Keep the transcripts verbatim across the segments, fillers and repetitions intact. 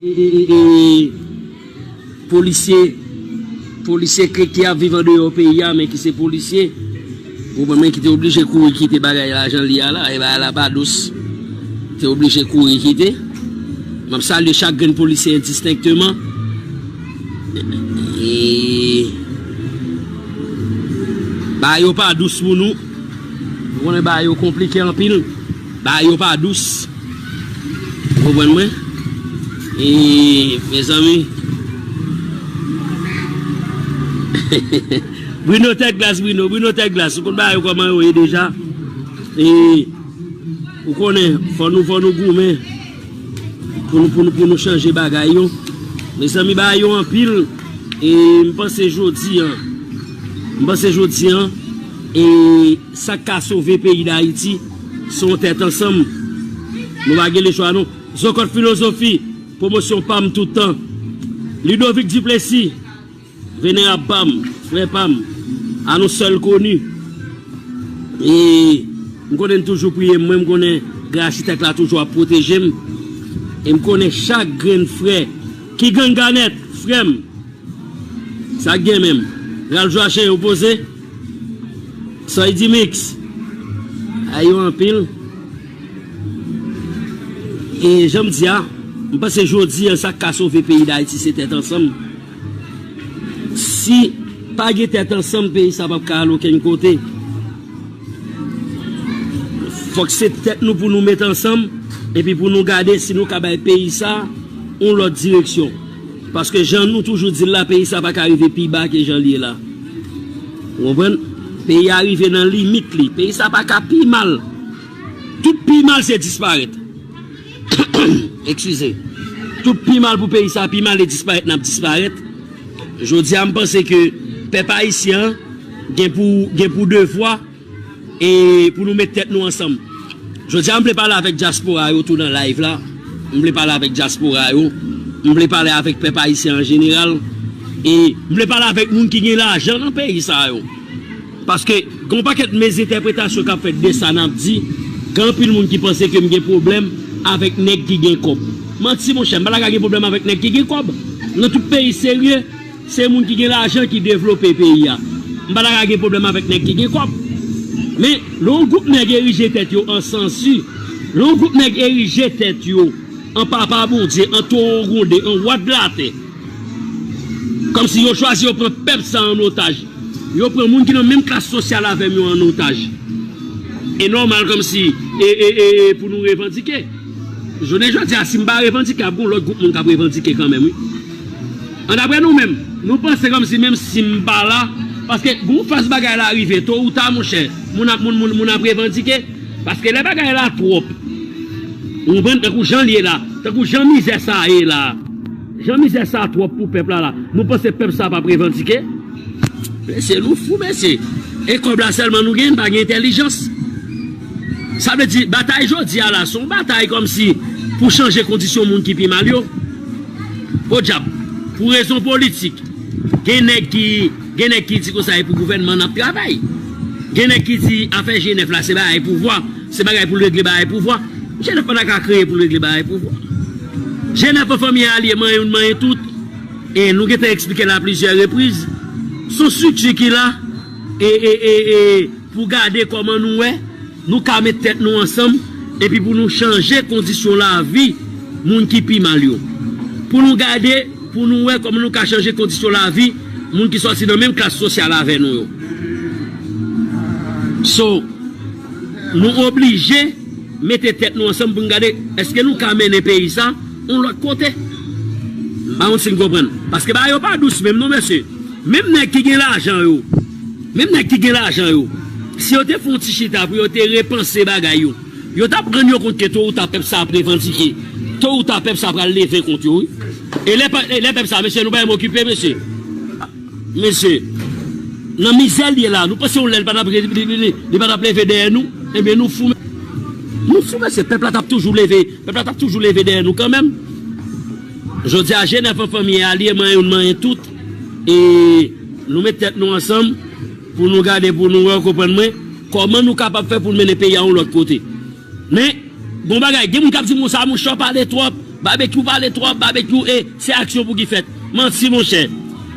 E, e, e, e, polisye, polisye ke, ki ap viv andeyò peyi a, men ki se polisye, ou konprann mwen, ki te oblije kouri kite bagay la jan l ye a la, e bagay la pa dous. Te oblije kouri kite. M ap salye chak grenn polisye endistenkteman. E, bagay yo pa dous pou nou. Ou konnen bagay yo konplike anpil. Bagay yo pa dous. Ou konprann mwen? E, mezanmi. Bruno tèt glas, Bruno. Bruno tèt glas. Ou konn bagay yo kòman yo ye deja. E, ou konnen, fò nou, fò nou goumen. Pou nou, pou nou, pou nou chanje bagay yo. Mezanmi, bagay yo anpil. E, m panse jodi an. M panse jodi an. E, sa k ka sove peyi Dayiti, se yon tèt ansanm. Nou pa gen lechwa, non. Zokòt Filozofi, pwomosyon pa m tout tan. Ludovic Duplessis, venerab pa m, frè pa m, a nou sèl koni. E m konnen n toujou priye m, mwen m konnen Grasitèk la toujou ap pwoteje m. E m konnen chak grenn frè ki ganganèt, frè m, sa k gen menm? Ralph Joachim opoze. Soy Dimix. Ay yo anpil. E jan m di a, m panse jodi an, sa k ka sove peyi Dayiti, se tèt ansanm. Si pa gen tèt ansanm, peyi sa p ap ka al okenn kote. Fòk se tèt nou pou nou met ansanm, epi pou nou gade si nou ka bay peyi sa yon lòt direksyon. Paske jan nou toujou di l la, peyi sa pa ka rive pi ba ke jan l ye la. Ou konprann? Peyi a rive nan limit li. Peyi sa pa ka pi mal. Tout pi mal se disparèt. Eskize. Tout pi mal pou peyi sa, pi mal e disparèt, n ap disparèt. Jodi a, m panse ke pèp ayisyen an gen pou, gen pou devwa e pou nou met tèt nou ansanm. Jodi a, m vle pale avèk dyaspora yo tou nan live la. M vle pale avèk dyaspora yo. M vle pale avèk pèp ayisyen an jeneral. E m vle pale avèk moun ki gen lajan nan peyi sa yo. Paske gen yon pakèt mezentèpretasyon k ap fèt de sa n ap di. Gen anpil moun ki panse ke m gen pwoblèm avèk nèg ki gen kòb. Manti, monchè, m pa ta ka gen pwoblèm avèk nèg ki gen kòb. Nan tout peyi serye, se moun ki gen lajan ki devlope peyi a. M pa ta ka gen pwoblèm avèk nèg ki gen kòb. Men, lè yon gwoup nèg erije tèt yo an sansi, lè yon gwoup nèg erije tèt yo an papa Bondye, an towo gwonde, an wa de latè, kòmsi yo chwazi yo pran pèp sa an otaj. Yo pran moun ki nan menm klas sosyal avè m yo an otaj. E nòmal kòmsi e, e, e, e pou nou revandike. Jounen jodi a, si m pa revandike, ap gen yon lòt gwoup moun k ap revandike kanmenm, wi. An daprè nou menm, nou panse kòmsi menm si m pa la, paske gen yon faz bagay la rive, to ou ta, monchè, moun ap, moun, moun, moun ap revandike. Paske lè bagay la twòp, ou konprann, tankou jan l ye la, tankou jan mizè sa ye la, jan mizè sa twòp pou pèp la la, nou panse pèp sa p ap revandike? Mesye, nou fou, mesye. E kòb la sèlman nou gen, n pa gen entèlijans. Sa vle di, batay jodi a la, se yon batay kòmsi pou chanje kondisyon moun ki pi mal yo. Podyab, pou rezon politik, gen nèg ki, gen nèg ki di konsa e pou gouvènman n ap travay. Gen nèg ki di afè G nèf la, se bagay pouvwa, se bagay pou l regle bagay pouvwa. G nèf pa ta ka kreye pou l regle bagay pouvwa. G nèf an fanmi alye, manyen youn, manyen tout. E nou gentan eksplike l a plizyè repriz. Se yon estrikti ki la, e, e, e, e, pou gade kòman nou wè, nou ka met tèt nou ansanm, epi pou nou chanje kondisyon lavi moun ki pi mal yo. Pou nou gade, pou nou wè kòman nou ka chanje kondisyon lavi moun ki sòti nan menm klas sosyal avè nou yo. So, nou oblije mete tèt nou ansanm pou n gade èske nou ka mennen peyi sa yon lòt kote. M pa konn si n konprann. Paske bagay yo pa dous menm non, mesye. Menm nèg ki gen lajan yo, menm nèg ki gen lajan yo, si yo te fè yon ti chita pou yo te repanse bagay yo, yo t ap rann yo kont ke to ou ta pèp sa ap revandike. To ou ta pèp sa pral leve kont yo, wi. E lè pa, e lè pèp sa, mesye, nou pa menm okipe, mesye. Mesye, nan mizè l ye la, nou panse yon lè li pa t ap re-, li, li, li, li pa t ap leve dèyè nou? Ebyen, nou fou, men-, nou fou, mesye. Pèp la t ap toujou leve, pèp la t ap toujou leve dèyè nou kanmenm. Jodi a, G nèf an fanmi alye, manyen youn, manyen tout. E nou met tèt nou ansanm pou nou gade, pou nou wè, w konprann mwen, kòman nou kapab fè pou n mennen peyi a yon lòt kote. Men, bon bagay, gen moun k ap di m konsa, monchè, w pale twòp. Babekyou pale twòp, Babekyou, e se aksyon pou ki fèt. Manti, monchè.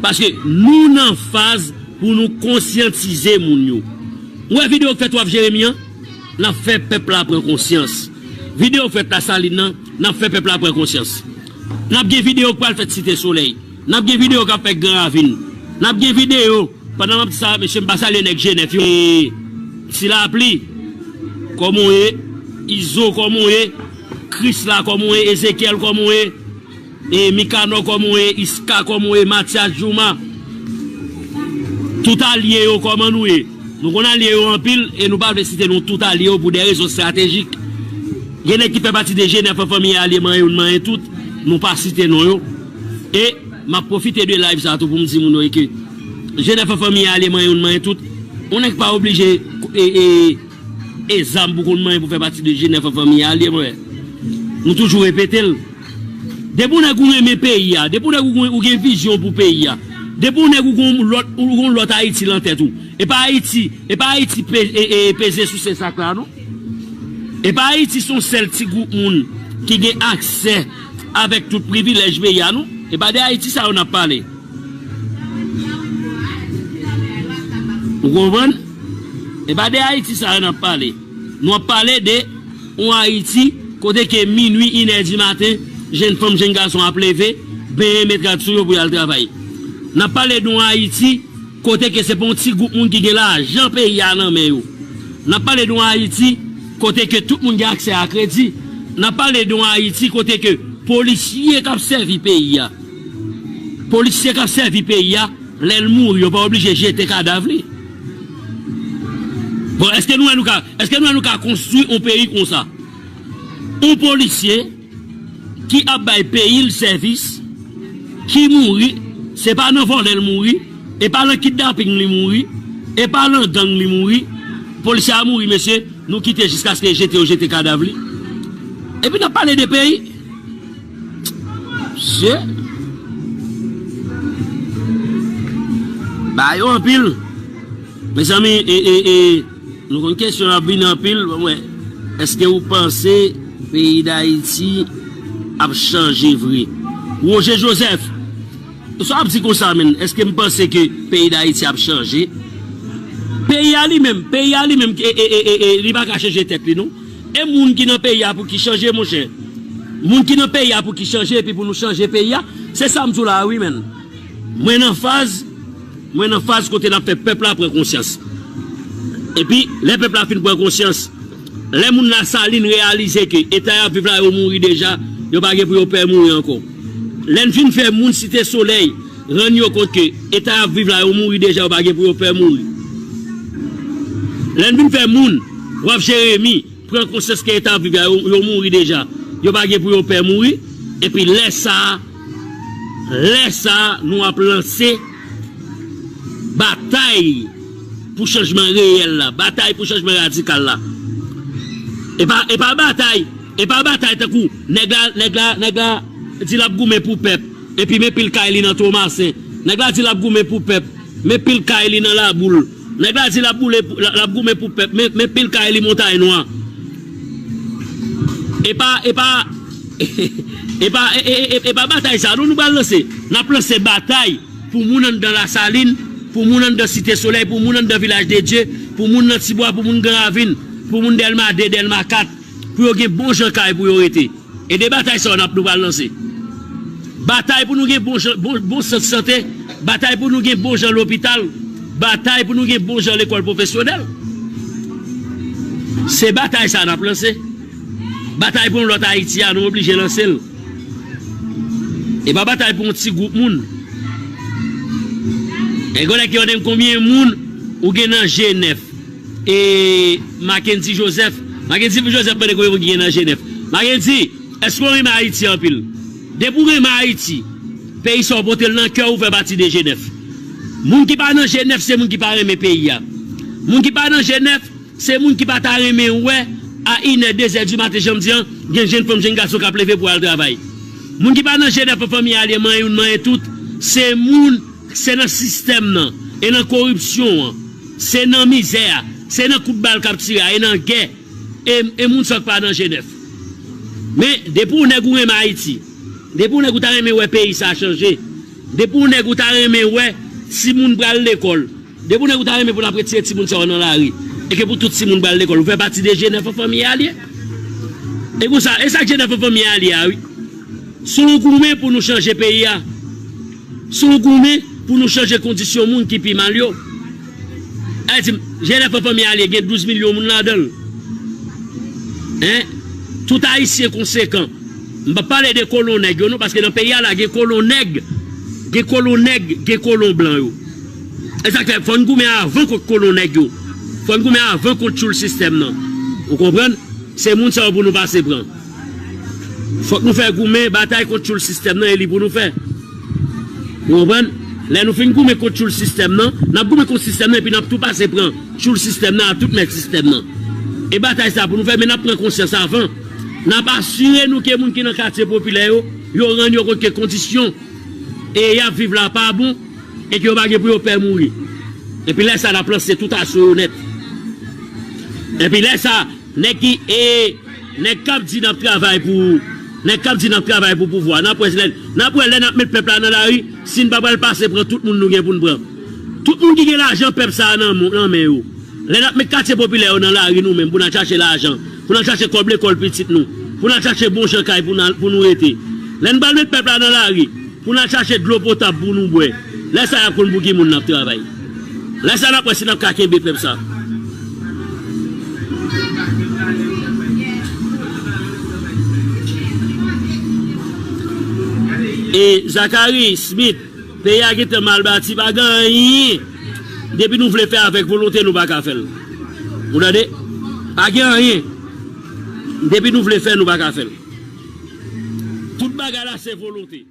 Paske nou nan faz pou nou konsyantize moun yo. Ou wè videyo k fèt w ap Jeremi an? N ap fè pèp la pran konsyans. Videyo k fèt Lasalin nan, n ap fè pèp la pran konsyans. N ap gen videyo k pral fèt Site Solèy. N ap gen videyo k ap fèt Gran Ravin. N ap gen videyo, pandan m ap di sa, mesye, m pa salye nèg Jenèf yo. E Ti Lapli, kòman w ye? Izo, kòman w ye? Krisla, kòman w ye? Ezekyèl, kòman w ye? E Mikanò, kòman w ye? Iska, kòman w ye? Matyas Jouma. Tout alye yo, kòman nou ye? Nou konn alye yo anpil e nou pa vle site non tout alye yo pou de rezon estratejik. Gen nèg ki fè pati de Jenèf an, fanmi alye manyen youn manyen tout, nou pa site non yo. E m ap pwofite de live sa tou pou m di moun yo ke Jenèf an, fanmi alye manyen youn manyen tout. Yon nèg pa oblije e, e, e zam pou konn manyen pou fè pati de Jenèf an, fanmi alye, mwen. Nou toujou repete l. Depi w nèg ou renmen peyi a, depi w nèg ou gen, ou gen vizyon pou peyi a, depi w nèg ou gen lòt, ou gen lòt Ayiti lan tèt ou. E pa Ayiti, e pa Ayiti pe, e, e, peze sou se sak la, non. E pa Ayiti se yon sèl ti gwoup moun ki gen aksè avèk tout privilèj peyi a, non. E pa de Ayiti sa yo n ap pale. Ou konprann? E pa de Ayiti sa yo n ap pale. Nou ap pale de yon Ayiti kote ke minwi, inè di maten, jenn fanm, jenn gason ap leve, benyen, met rad sou yo pou y al travay. N ap pale de yon Ayiti kote ke se pa yon ti gwoup moun ki gen lajan peyi a nan men yo. N ap pale de yon Ayiti kote ke tout moun gen aksè a kredi. N ap pale de yon Ayiti kote ke polisye k ap sèvi peyi a, polisye k ap sèvi peyi a, lè l mouri, yo pa oblije jete kadav li. Bon, èske nou wè nou ka, èske nou wè nou ka konstwi yon peyi konsa? Yon polisye ki ap bay peyi l sèvis, ki mouri, se pa nan vòlè l mouri, e pa nan kidnaping li mouri, e pa nan gang li mouri. Polisye a mouri, mesye, nou kite jiskaske jete yo jete kadav li. Epi n ap pale de peyi. Mesye. Bagay yo anpil. Mezanmi, e, e, e, nou konn kesyon ap vini anpil, bon, mwen, èske ou panse peyi Dayiti ap chanje vre? Roger Joseph, sa w ap di konsa, menn, èske m panse ke peyi Dayiti ap chanje? Peyi a li menm, peyi a li menm, e, e, e, e, e, li pa ka chanje tèt li, non. E moun ki nan peyi a pou ki chanje, monchè. Moun ki nan peyi a pou ki chanje, epi pou nou chanje peyi a, se sa m di w la, wi, menn. Mwen nan faz, mwen nan faz kote n ap fè pèp la pran konsyans. Epi, lè pèp la fin pran konsyans, lè moun Lasalin reyalize ke eta y ap viv la yo mouri deja, yo pa gen pou yo pè mouri ankò. Lè n fin fè moun Site Solèy rann yo kont ke eta y ap viv la yo mouri deja, yo pa gen pou yo pè mouri. Lè n fin fè moun, w ap Jeremi, pran konsyans ke eta ap viv la, yo, yo mouri deja. Yo pa gen pou yo pè mouri. Epi lè sa a, lè sa a, nou ap lanse batay pou chanjman reyèl la, batay pou chanjman radikal la. E pa, e pa batay, e pa batay tankou nèg la, nèg la, nèg la di l ap goumen pou pèp, epi men pil kay li nan Tomasen. Nèg la di l ap goumen pou pèp, men pil kay li nan Laboul. Nèg la di l ap boule pou, l ap goumen pou pèp, men, men pil kay li Montay Nwa. E pa, e pa, e pa, e, e, e, e pa batay sa, non, nou pral lanse. N ap lanse batay pou moun anndan Lasalin, pou moun anndan Site Solèy, pou moun anndan Vilaj de Dye, pou moun nan Tibwa, pou moun Gran Ravin, pou moun Dèlma de, Dèlma kat, pou yo gen bon jan kay pou yo rete. E de batay sa yo n ap, nou pral lanse. Batay pou nou gen bon jan, bon, bon sant sante, batay pou nou gen bon jan lopital, batay pou nou gen bon jan lekòl pwofesyonèl. Se batay sa n ap lanse. Batay pou yon lòt Ayiti a, nou oblije lanse l. E pa batay pou yon ti gwoup moun. E gen lè ki mande m konbyen moun ou gen nan Jenèf. E Mackendy Joseph. Mackendy Joseph mande konbyen moun ki gen nan Jenèf. Mackendy, èske w renmen Ayiti anpil? Depi w renmen Ayiti, peyi sa w pote l nan kè w, ou fè pati de Jenèf. Moun ki pa nan Jenèf, se moun ki pa renmen peyi a. Moun ki pa nan Jenèf, se moun ki pa ta renmen wè a inè, dezè di maten, jan m di an, gen jenn fanm, jenn gason k ap leve pou al travay. Moun ki pa nan Jenèf an, fanmi alye manyen youn, manyen tout, se moun, se nan sistèm nan, e nan koripsyon an, se nan mizè a, se nan kout bal k ap tire a, e nan gè, e, e moun sa k pa nan Jenèf. Men, depi w nèg ou renmen Ayiti, depi w nèg ou ta renmen wè peyi sa chanje, depi w nèg ou ta renmen wè timoun pral lekòl, depi w nèg ou ta renmen pou n ap retire timoun sa yo nan lari, e ke pou tout timoun pral lekòl, ou fè pati de G nèf an fanmi a l ye. E konsa, e sa G nèf an fanmi a l ye a, wi. Se yon goumen pou nou chanje peyi a. Se yon goumen pou nou chanje kondisyon moun ki pi mal yo. Sa vle di, G nèf an fanmi a l ye, gen douz milyon moun ladan l. Hein? Tout Ayisyen konsekan. M p ap pale de kolon nèg yo non, paske nan peyi a la, gen kolon nèg, gen kolon nèg, gen kolon blan yo. E sa k fè, fò n goumen avan kont kolon nèg yo. Fò n goumen avan kont tchoul sistèm nan. Ou konprann? Se moun sa yo pou nou pase pran. Fòk nou fè goumen, batay kont tchoul sistèm nan, e li pou nou fè. Ou konprann? Lè nou fin goumen kont tchoul sistèm nan, n ap goumen kont sistèm nan, epi n ap tou pase pran tchoul sistèm nan a tout mèt sistèm nan. E batay sa pou nou fè, men n ap pran konsyans avan. N ap asire nou ke moun ki nan katye popilè yo, yo rann yo kont ke kondisyon e y ap viv la pa bon, e ke yo pa gen pou yo pè mouri. Epi lè sa, n ap lanse tout aso yo nèt. Epi lè sa, nèg ki, e, nèg k ap di n ap travay pou, nèg k ap di n ap travay pou pouvwa, n ap wè lè, n ap wè lè n ap met pèp la nan lari, si n pa pral pase pran tout moun nou gen pou n pran. Tout moun ki gen lajan pèp sa a nan, nan men yo. Lè n ap met katye popilè yo nan lari nou menm pou n al chache lajan, pou n al chache kòb lekòl pitit nou, pou n al chache bon jan kay pou n al, pou nou rete. Lè n pral met pèp la nan lari, pou n al chache dlo potab pou nou bwè. Lè sa y ap konn pou ki moun n ap travay. Lè sa n ap wè si n ap ka kenbe pèp sa. E Zachary Smith, peyi a gentan mal bati, pa gen anyen. Depi nou vle fè avèk volonte, nou pa ka fè l. Ou tande? Pa gen anyen. Depi nou vle fè, nou pa ka fè l. Tout bagay la se volonte.